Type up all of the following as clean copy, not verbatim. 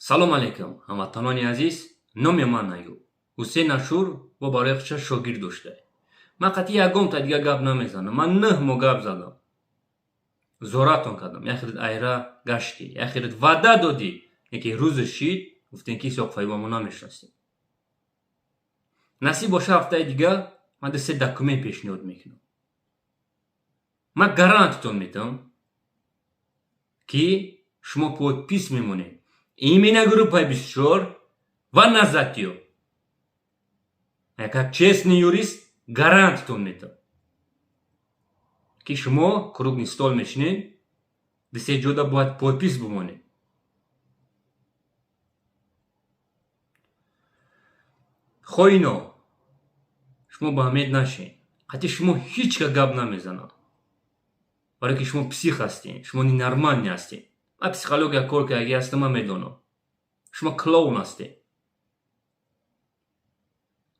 Салом алейкум, ҳамватанони азиз. Номи ман Аюб. Ҳусейн Ашур бо барои худша шогирд дошта. Ман қатъи ягонта дига гап намезанам. Ман 9 моҳ гап задам, зоратон кардам. Яхелит айра гаштӣ, яхелит ваъда додӣ, яке рӯзе шид, гуфтем, ки Исоқ Фаиба мо намешинасем. Насиб боша, ҳафтаи дига ман ду се документ пешниҳод мекунам. Ман гарантитон метавам, ки шумо подпись мемонед именно группаи 24 ва Назатиё. Как честный юрист гарантитон метавам, ки шумо круглый стол мешинед, ду се ҷода бояд подпись бимонед. Хоино, шумо ба умед нашед, қатъи шумо ҳеҷ ка гап намезанам, барое ки шумо псих ҳастед, шумо ненормальный ҳастед. Ман психология кор кардаги ҳастам, ман медонам, шумо клоун ҳастед.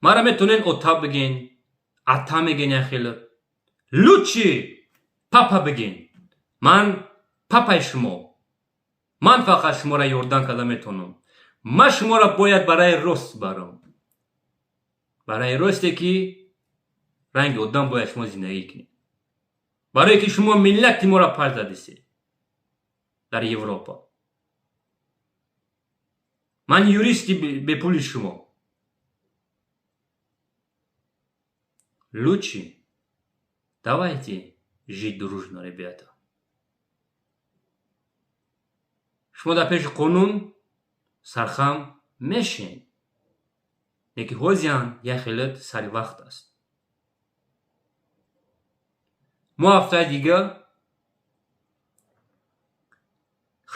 Мара метонен ота биген, ата меген, яхело лучше папа биген. Ман папаи шумо. Ман фақат шуморо ёрдам карда метавонам. Ман шуморо бояд барои рост барам, барои росте, ки ранги одам бояд шумо зиндагӣ кунед, барое ки шумо миллати моро пар задисед дар Европа. Ман юристи бепули шумо. Лучше давайте жить дружно, ребята. Шумо дар пеши қонун сархам мешен, лекин ҳозиан як хелат сари вақт аст. Мо ҳафтаи дига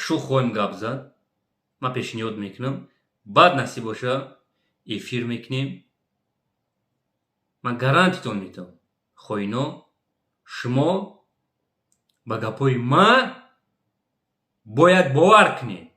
хушу хоҳем гап зад. Ман пешниҳод мекунам, баъд, насиб боша, эфир мекунем. Ман гарантитон метавам, хоино, шумо ба гапҳои ман бояд бовар кунед.